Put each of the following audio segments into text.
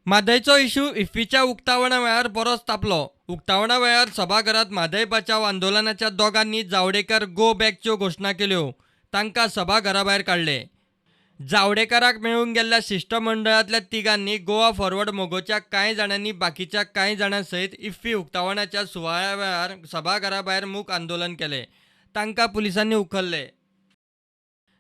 म्हादयचो issue इफ्फीच्या उक्तावणा वेळार बरोच तापलो. उक्तावणा वेळार सभाघरांत म्हादय बचाव आंदोलनाच्या दोगांनी जावडेकर गो बॅकच्यो घोशणा केल्यो. तांकां सभाघरा भायर काडले. जावडेकराक मेळूंक गेल्ल्या शिश्टमंडळांतल्या तिगांनी गोवा फॉरवर्ड मोगोच्या कांय जाणांनी बाकीच्या कांय जाणां सयत इफ्फी उक्तावणाच्या सुवाळ्या वेळार सभाघरा भायर मूक आंदोलन केलें. तांकां पुलिसांनी उखल्ले.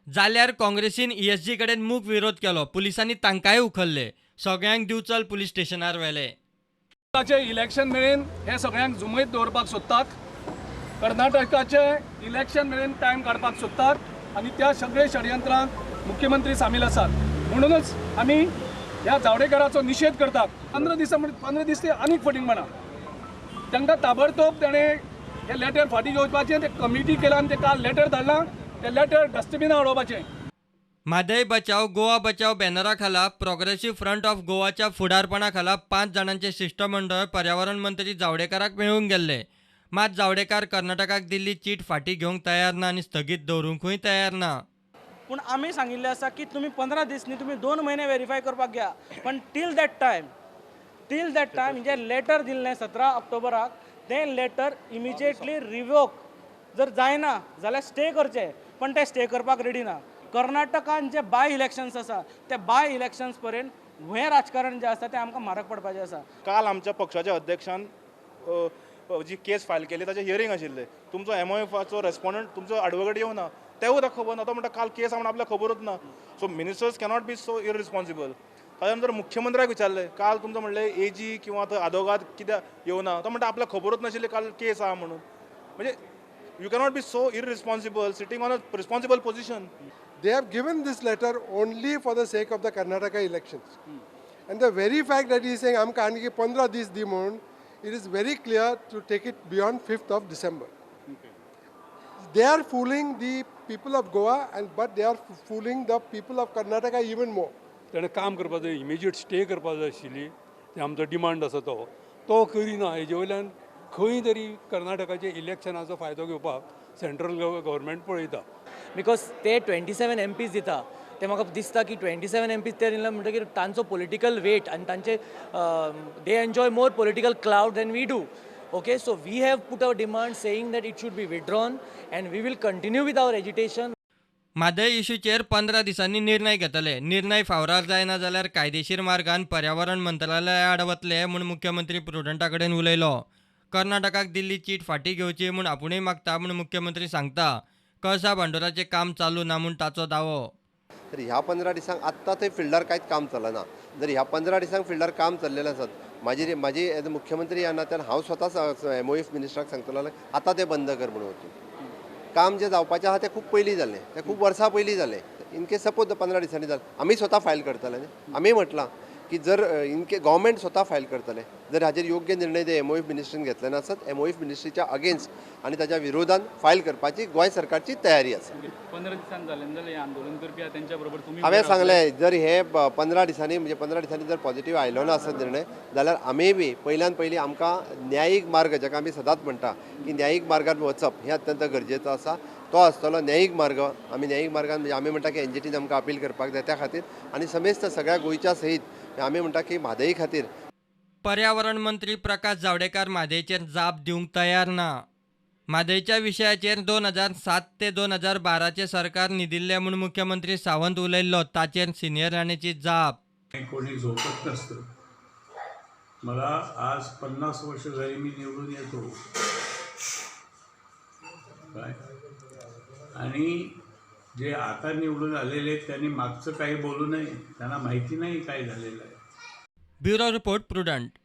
जाल्यार काँग्रेसीन ईएसजी कडेन मूक विरोध केलो. पुलिसांनी तांकांय उखल्ले. सगळ्यांक दिवचल पुलीस स्टेशनार व्हेले. कर्नाटकाचे इलेक्शन मेरेन हे सगळ्यांक जुमयत दवरपाक सोदतात. कर्नाटकाचे इलेक्शन मेरेन टायम काडपाक सोदतात आनी त्या सगळे षडयंत्रांत मुख्यमंत्री सामील आसात. म्हणूनच आमी ह्या जावडेकराचो निशेध करतात. 15 दिसां, 15 दीस ते आनीक फटींगपणां. तांकां ताबडतोब ताणें हे लेटर फाटीं घेवपाचें. ते कमिटी केला आनी ते काल लेटर धाडलां, ते लेटर डस्टबिना उडोवपाचें. म्हादय बचाव गोवा बचाव बॅनरा खाला प्रोग्रेसिव्ह फ्रंट ऑफ गोवाच्या फुडारपणा खाला 5 जाणांचे शिश्टमंडळ पर्यावरण मंत्री जावडेकराक मेळूंक गेल्ले. मात जावडेकर कर्नाटकाक दिल्ली चीट फाटीं घेवंक तयार ना आनी स्थगीत दवरूंकूय तयार ना. पूण आमी सांगिल्लें आसा की तुमी 15 दीस न्ही, तुमी 2 म्हयने वेरीफाय करपाक घ्या, पण टील that time जे लेटर दिल्लें 17 ऑक्टोबराक, तें लेटर इमिजिएटली रिवोक जर जायना जाल्यार स्टे करचें, पण ते स्टे करपाक रेडी ना. कर्नाटकान जे बाय इलेक्शन्स आसा ते बाय इलेक्शन्स पर्यंत हें राजकारण जें आसा तें आमकां म्हारग पडपाचें आसा. काल आमच्या पक्षाच्या अध्यक्षान जी केस फायल केली ताचें हियरींग आशिल्लें. तुमचो एमओएफाचो रेस्पोंडंट, तुमचो एडवोकेट येवना, तेवूय ताका खबर ना. तो म्हणटा काल केस आहा म्हण आपल्याक खबरूच ना. So ministers cannot be so irresponsible. ताच्या नंतर मुख्यमंत्र्याक विचारलें काल, तुमचो म्हणलें एजी किंवा थंय आदोगाद कित्याक येवना? तो म्हणटा आपल्याक खबरूच नाशिल्लें काल केस आहा म्हणून. म्हणजे you cannot be so irresponsible sitting on a responsible position. They have given this letter only for the sake of the Karnataka elections. And the very fact that he is saying, आमकां आणखी 15 दीस दी म्हणून, it is very clear to take it beyond 5th of December. They are fooling the people of Goa, and but they are fooling the people of Karnataka even more. ताणें काम करपाक जाय, immediate stay करपाक जाय आशिल्ली. ते आमचो demand आसा, तो तो करिना. हेजे वयल्यान खंय तरी कर्नाटकाचे इलेक्शनाचो फायदो घेवपाक सेंट्रल गव्हर्मेंट पळयता. Because ते 27 एमपीज दिता, ते म्हाका दिसता की 27 एमपीज ते दिले म्हणटकीर तांचो पॉलिटिकल वेट आनी तांचे they enjoy more political clout than we do, okay? So we have put our demand saying that it should be withdrawn and we will continue with our agitation. Mhadei इशूचेर 15 दिसांनी निर्णय घेतले. निर्णय फावरार जायना जाल्यार कायदेशीर मार्गान पर्यावरण मंत्रालया आड वतले म्हूण मुख्यमंत्री प्रुडंटा कडेन उलयलो. कर्नाटकाक दिल्ली चीट फाटीं घेवची म्हूण आपुणूय मागता म्हूण मुख्यमंत्री सांगता. कळसा भांडुराचें काम चालू ना म्हूण ताचो दावो. तर ह्या 15 दिसांक आत्तां थंय फिल्डार कांयच काम चलना. जर ह्या 15 दिसांक फिल्डार काम चल्लेलें आसत, म्हाजी म्हाजी एज अ मुख्यमंत्री ह्या नात्यान हांव स्वता एमओएफ मिनिस्टराक सांगतलो, आतां तें बंद कर म्हणून वचून. काम जें जावपाचें आहा तें खूब पयलीं जालें, तें खूब वर्सां पयलीं जालें. इन केस सपोज 15 दिसांनी जालें, आमी स्वता फायल करतले न्ही. आमी म्हटलां की जर इन के गव्हर्मेंट स्वता फायल करतले, जर हाजेर योग्य निर्णय ते एमओएफ मिनिस्ट्रीन घेतले नासत, एमओएफ मिनिस्ट्रीच्या अगेन्स्ट आनी ताच्या विरोधान फायल करपाची गोंय सरकारची तयारी आसा. 15 दिसान जालें जाल्यार हें आंदोलन करपी आहा तेंच्या बरोबर तुमी हांवें सांगलें, जर हे 15 दिसांनी, म्हणजे 15 दिसांनी जर पॉझिटीव आयलो ना आसत निर्णय जाल्यार आमी बी पयल्यान पयलीं आमकां न्यायीक मार्ग, जाका आमी सदांच म्हणटा की न्यायीक मार्गान वचप हें अत्यंत गरजेचो आसा, तो आसतलो न्यायीक मार्ग. आमी न्यायीक मार्गान, म्हणजे आमी म्हणटा की एनजीटीन आमकां अपील करपाक जाय त्या खातीर आनी समेस्त सगळ्या गोंयच्या सहीत आमी म्हणटा की म्हादई खातीर. पर्यावरण मंत्री प्रकाश जावडेकर म्हादयचेर जाप दिवंक तयार ना. म्हादयच्या विशयाचेर 2007 ते 2012चें सरकार न्हिदिल्लें म्हूण मुख्यमंत्री सावंत उलयल्लो, ताचेर सिनियर राणेची जाप. कोणी झोपत नसतं. मला आज 50 वर्ष झाली मी निवडून येतो काय आणि जे आता निवडून आलेले आहेत त्यांनी मागचं काही बोलू नये. त्यांना माहिती नाही काय झालेलं आहे. Bureau report, prudent.